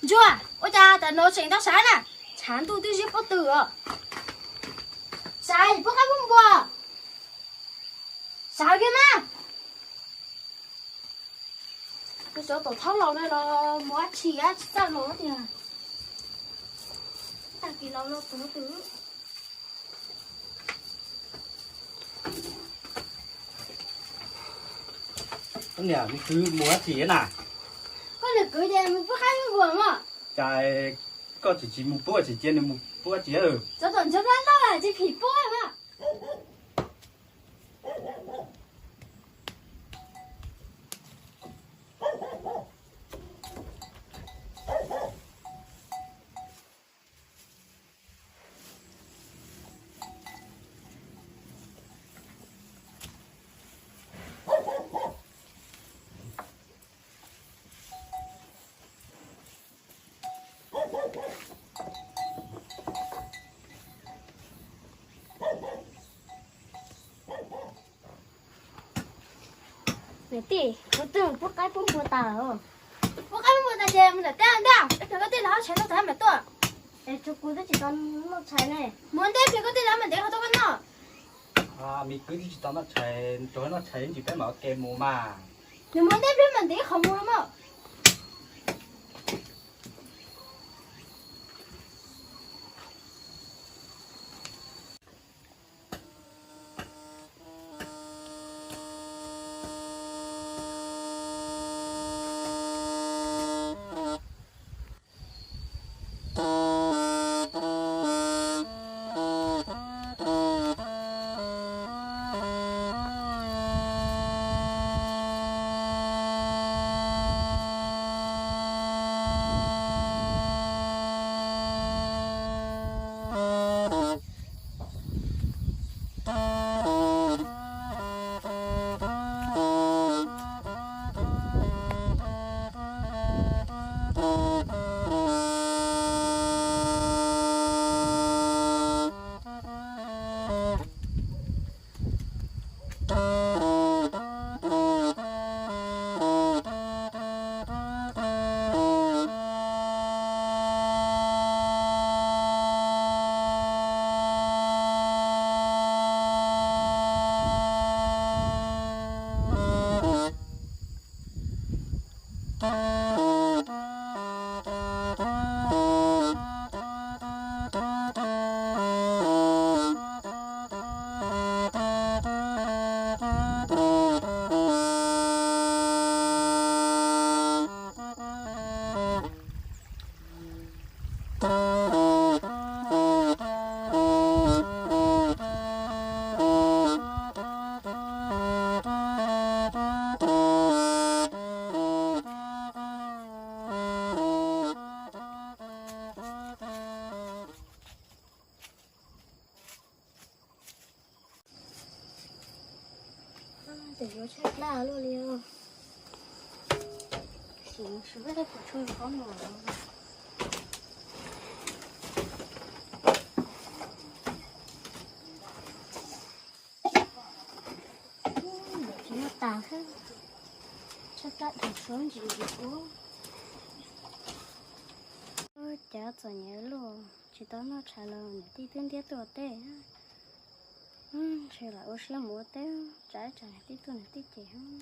Ntsuag, ua cas tam no tseem tau sawv na? Tshav ntuj twb zib pob tw os. Sawv, puab qaib puab npua. Sawv kiag mas. Kuv cov tom thaub laus no los mus dab tsi tsis txawj los tiag. Tag kis laus los tuag twg. Koj niam, nws kwv mus dab tsi na? Koj niam kwv ces mus pub qaib pub npua mas. Cas koj tsis tsis mus pub, tsis cia nws mus pub dab tsi? Cov tom ntsuag plab ntau tsis phim pub mas. Niam tij, kuv twb pub qaib pub npua tas lawm. Pub qaib pub npua tas ces mus nram teb ntag, peb pem koj tij laug hab tshais noj tag mam tuaj. Es tsuas kuv twb tsis tau noj tshais ne. Mus ntej pem koj tij laug mam ntev qhov tuaj koj noj. Me kwv twb tsis tau noj tshais, tsuas noj tshais ntsis peb mam ua ke mus mas. Nws mus ntej peb mam ntev qhov mus mog. Ces yuav tshaib plab luaj li os. Sim mus sawv pem qhov no. Tsis muaj tas thiab, tshaib plab dhau suab ntsis ntsis ua. Cas txom nyem luaj, tsis tau noj tshais los niam tij twb ntiab tuaj teb. Ntshe lam ua siab mus ua teb, tsam ib tsam niam tij tuaj niam tij cem.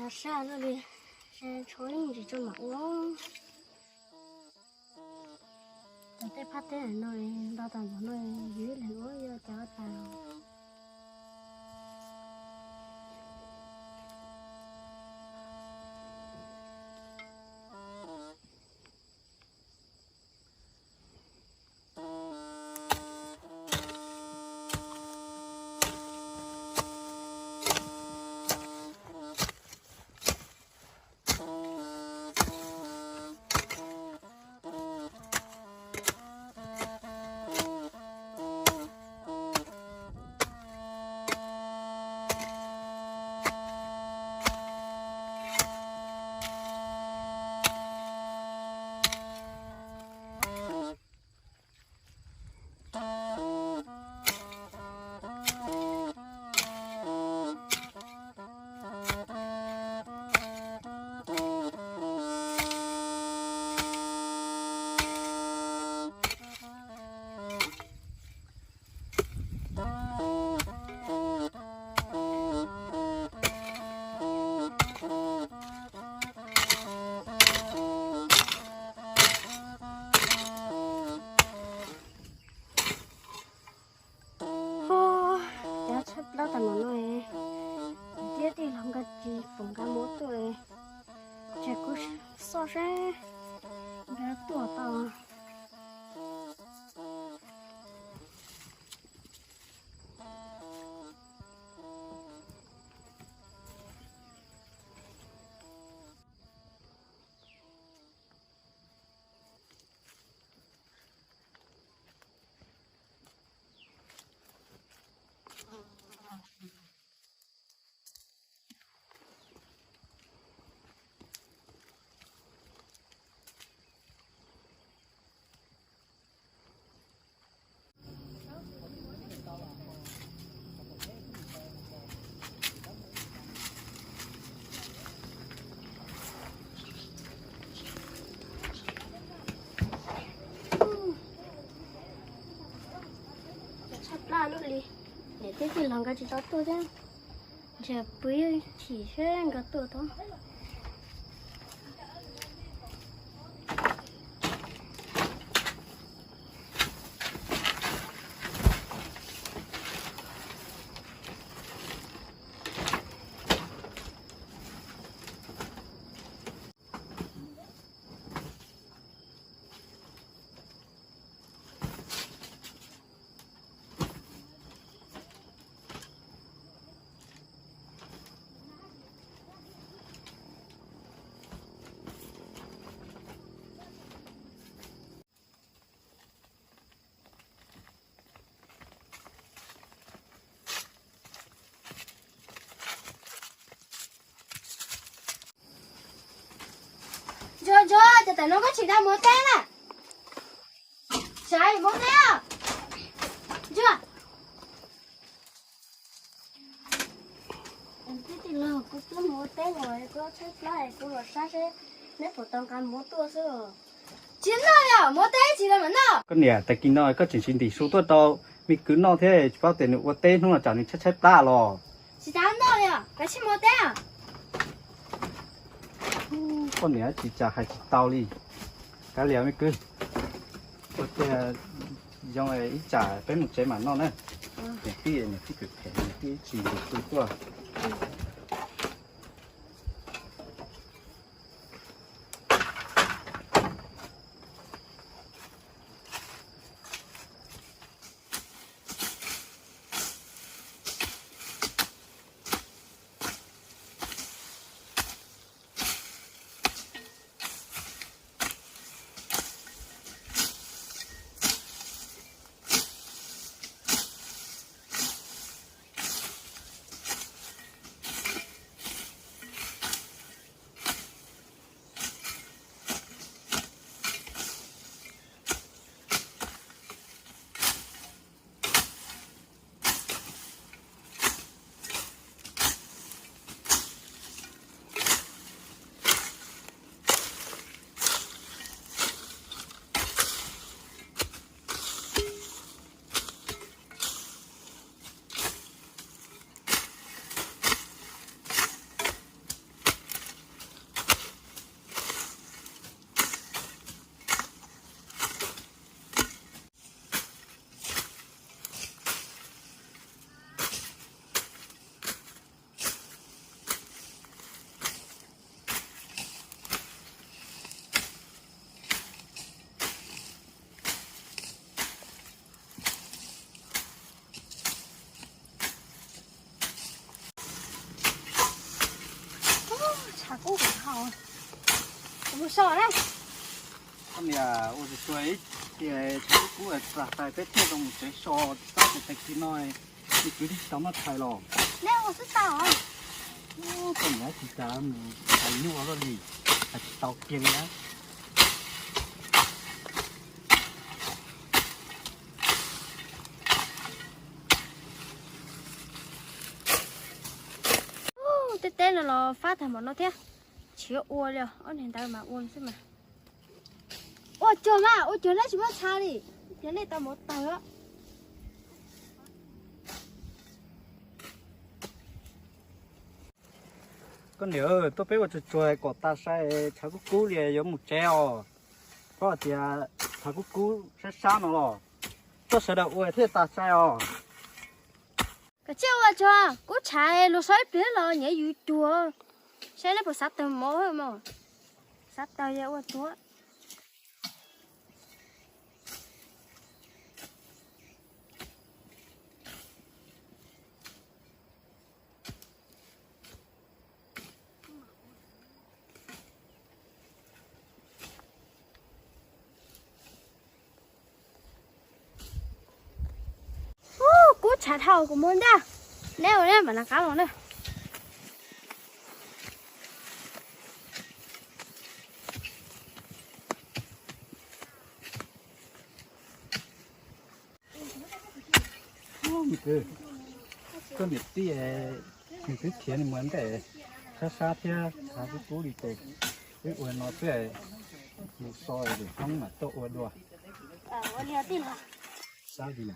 Sab loj li, sab tshuav ntsis tso mam ua. Cov tej phab teb no nto tag npaum no, yus ib leeg ua yuav cas ua tag. Cov tshaib plab tag npaum no, tij laug nkawd tsis pom nkawd mus tuaj, ces kuv xoj seb nkawd tuaj tau. Tshaib plab luaj li, niam thiab tij laug nkawd tsis tau tuaj thiab, ntshe pw chim seb nkawd tuaj tau. Ntsuag, Ntsuag, cas tam no koj tsis tau mus ua teb na? Saib mus ua teb os. Ntsuag. Tij laug, kuv twb mus ua teb los kuv tshaib plab, kuv los saib seb neb puas tau nqa mov tuaj xwb. Tsis noj li os, mus ua teb tsis los mam noj. Koj niam, tag kis no koj tseem tsis ntim su tuaj rau me kwv noj thiab, tsis paub tias nws ua teb hnub no tsam nws tshaib tshaib plab los. Tsis tas noj li os, kav tsij mus ua teb os. Koj niam tsis tas hais tsis tau li. Kav liam me kwv, ua tiag, zoo ib tsam peb mus tsev mam noj na. Niam tij, niam tij phem phem, niam tij tsis ntim su tuaj. Tso na. Koj niam, ua tsuag tsuag ib tias tshav kub kub txog tag peb thiaj tau mus tsev so, tab sis tag kis no nws kwv tsis tau noj tshais los. Neb ua xwb tau. Koj niam tsis tas mus hais nyuaj luaj li, hais tsis tau kiag li na. Teb teb no los fab tag npaum no thiab, tsis ua li, ob niag ntawd mas ua xwb mas. Ua cuag mas ua cuag neb tsis muaj tshav li, ces nej tau mus tawg. Koj niam, tuaj peb ua tsuag tsuag kom tas sai tshav kub kub li yuav mus tsev os. Koj tias tshav kub kub sab sab no los, tuaj sawv daws ua thiaj tas sai os. Koj cia ua tsuag kub tshav luag so ib pliag los nyiav yus cuag. Saib neb puas xav tawg mov mos. Xav tawg yog ua tsuag. Kub tshav dhau kuv mus ntag. Neb ua neb mam nqa qab los na. Koj niam tij, nws twb khiav nws mus ntej, sab sab thiab tshav kub kub li ces wb ua no xwb, mus so lwm hnub mam tuaj ua dua. Sab li na.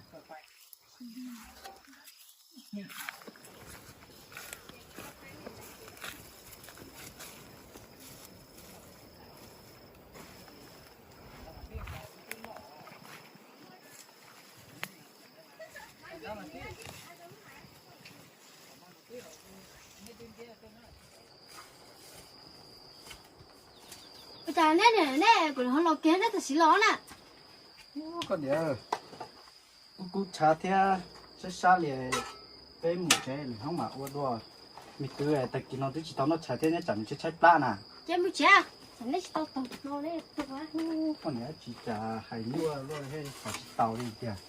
Ua cas neb, neb kuv ho los kiag neb tam sim los na. Koj niam, kub kub tshav thiab sab sab li, peb mus tsev lwm hnub mam ua dua. Me kwv, tag kis no twb tsis tau noj tshais thiab, neb tsam mus tshaib tshaib plab na. Ces mus tsev, tsam neb tsis tau tag no neb tuag. Koj niam tsis tsam hais nyuaj luaj, hais tsis tau li tiag.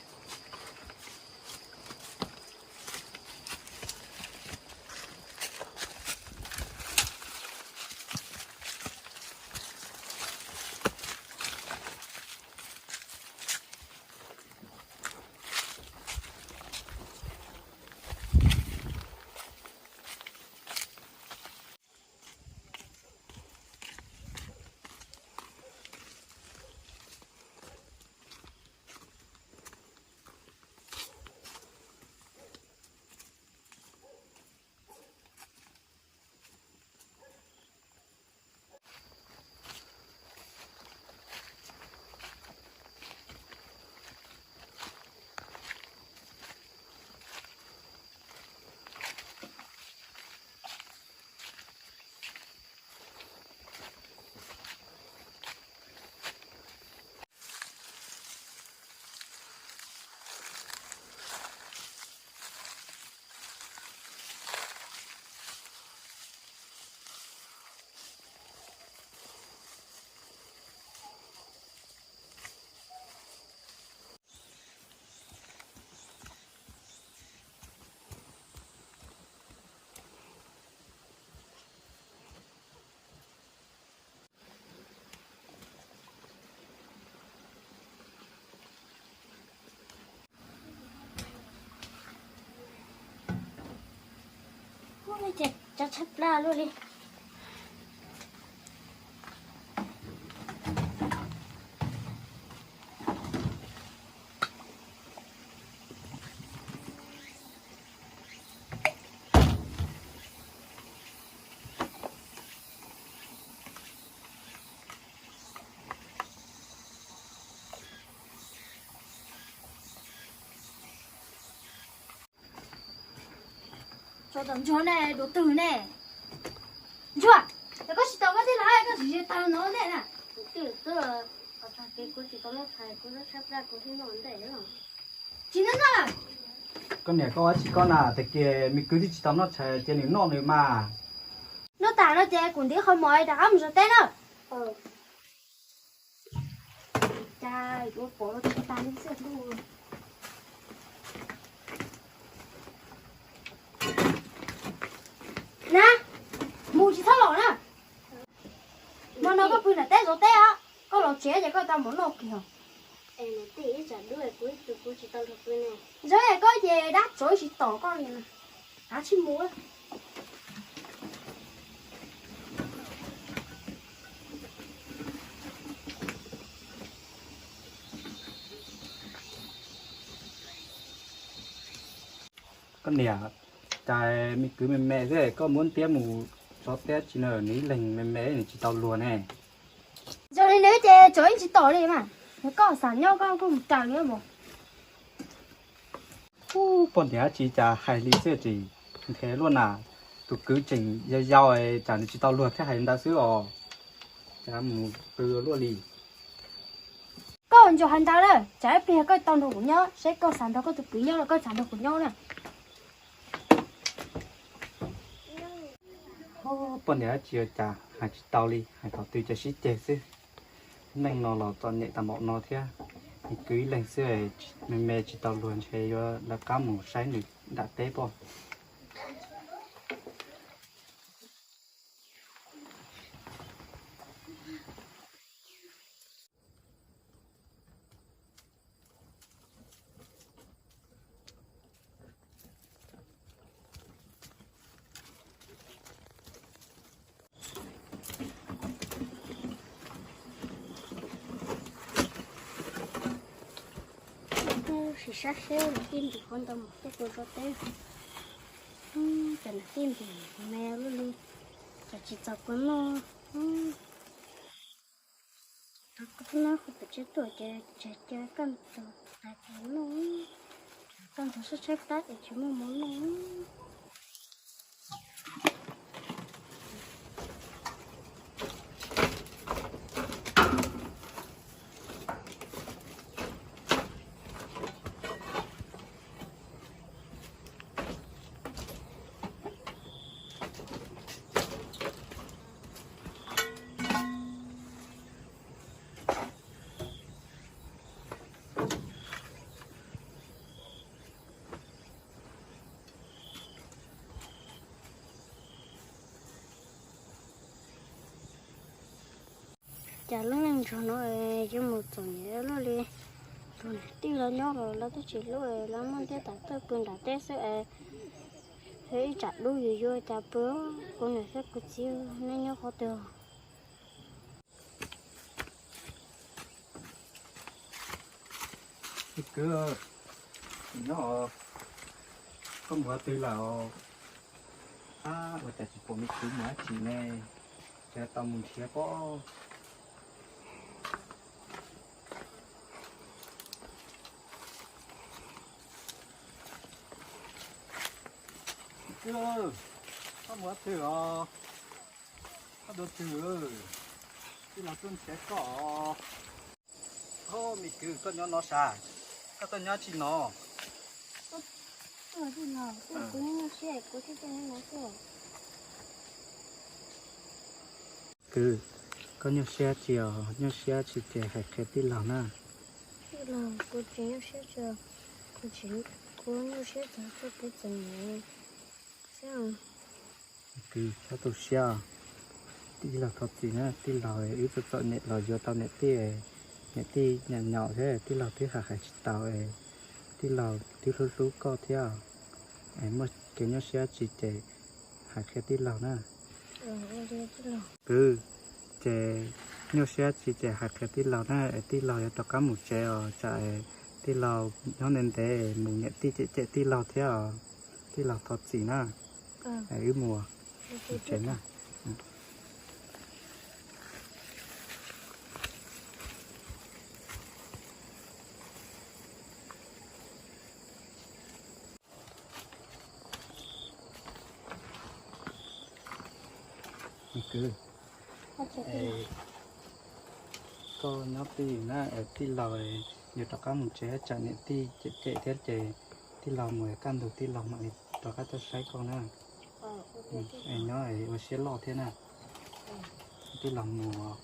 Ua li ces tshaib tshaib plab luaj li. Tso tom ntsuag ne, dua twg ne? Ntsuag, es koj tsis tau koj tij laug, koj tsis tau no ntej na. Kuv twb xwb, qhov tag kis kuv tsis tau noj tshais, kuv noj tshais plab kuv thiaj noj ntej. Tsis noj noj. Koj niam koj ua tsis koj na, tag kis me kwv twb tsis tau noj tshais ces nws noj nws mas. Noj tas no ces kuv ntim qhov mov rov qab mus zov teb na. Cas yuav pom los tsis tas li xwb ntuj. Na, mus tsis txhob los na. Hmo no koj pw nram teb zov teb os, koj los tsev ces koj tau mov noj kiag. Zoo es koj ces dab tsov tsis tom koj li, kav tsij mus. Koj niam, cas me kwv me me xwb koj muab ntiab mus zov teb tsi na, nws ib leeg me me nws tsis tau luag ne. Zoo li nws ces tsov yeej tsis tom li mas, koj xav nyob koj kuj mus raws li mas. Ub, poj niam dab tsi cas hais li xwb tsis nthe luaj na, tus kwv tseem yau yau cas nws tsis tau luag thiab hais li ntawd xwb os, cas mus qw luaj li. Koj ntsoov hais ntawd na, tsam ib pliag koj tau nrog kuv nyob, saib koj xav nrog koj tus kwv nyob los koj xav nrog kuv nyob na. Poj niam dab tsi cas hais tsis tau li, hais qhov twg cas sib ceg xwb. Neej no los txom nyem tag npaum no thiab, nws kwv ib leeg xwb, me me tsis tau luag ntshe yuav lawv qab mus saib nws nram teb pob. Kuv sim sab seb tij ntim qhov ntawd mus tuaj kuv zov teb. Cas nws tij ntim me luaj li, cas tsis txaus kuv noj. Rov qab nab qhov pem tsev tuaj ces tseg cia kaj ntug, qais qais noj, kaj ntug sab tshaib plab es tsis muaj mov noj. Cas lub neej nrog no yuav mus txom nyem luaj li. Tus niam tij los nyob los lawv twb tsis hlub, lawv muaj ntiab tas tuaj pw nram teb xwb es, ib tsam dub yuav yuav cas pw, kuv niam thiab kuv txiv nej nyob qhov twg? Me kwv, nyob, koj mus qhov twg lawm? Ab, ua cas tsis pom me kwv mus dab tsi ne? Ces tau mus nrhiav pob. Me kwv, koj mus qhov twg os? Koj dua twg? Tij laug tuaj nrhiav koj os. Ob, me kwv, koj nyob no sav? Koj tuaj nyob tsi no? Kwv, koj nyuaj siab tsi os? Nyuaj siab tsi ces hais qhia tij laug na. Tij laug, kuv tsis nyuaj siab tsi, kuv tsis, kuv nyuaj siab txog txoj kev txom nyem xwb. Kwv, txhob tu siab. Tij laug thov txim na, tij laug wb txom txom nyem los yuav tau niam tij, niam tij nyaum nyaum thiab tij laug twb hais hais tsis tau, tij laug twb hlub hlub koj thiab. Es muaj kev nyuaj siab tsi ces hais qhia tij laug na. Kwv, ces nyuaj siab tsi ces hais qhia tij laug na, es tij laug yuav rov qab mus tsev os, tsam tij laug nyob ntev ntev mus niam tij cem cem tij laug thiab os. Tij laug thov txim na. Es wb mus tsev na. Me kwv, koj nyob twj ywm na, tij laug yuav rov qab mus tsev tsam niam tij cem cem thiab ces tij laug mus kaj ntug tij laug mam li rov qab tuaj saib koj na. Es nyob ua siab loj thiab na. Tij laug mus.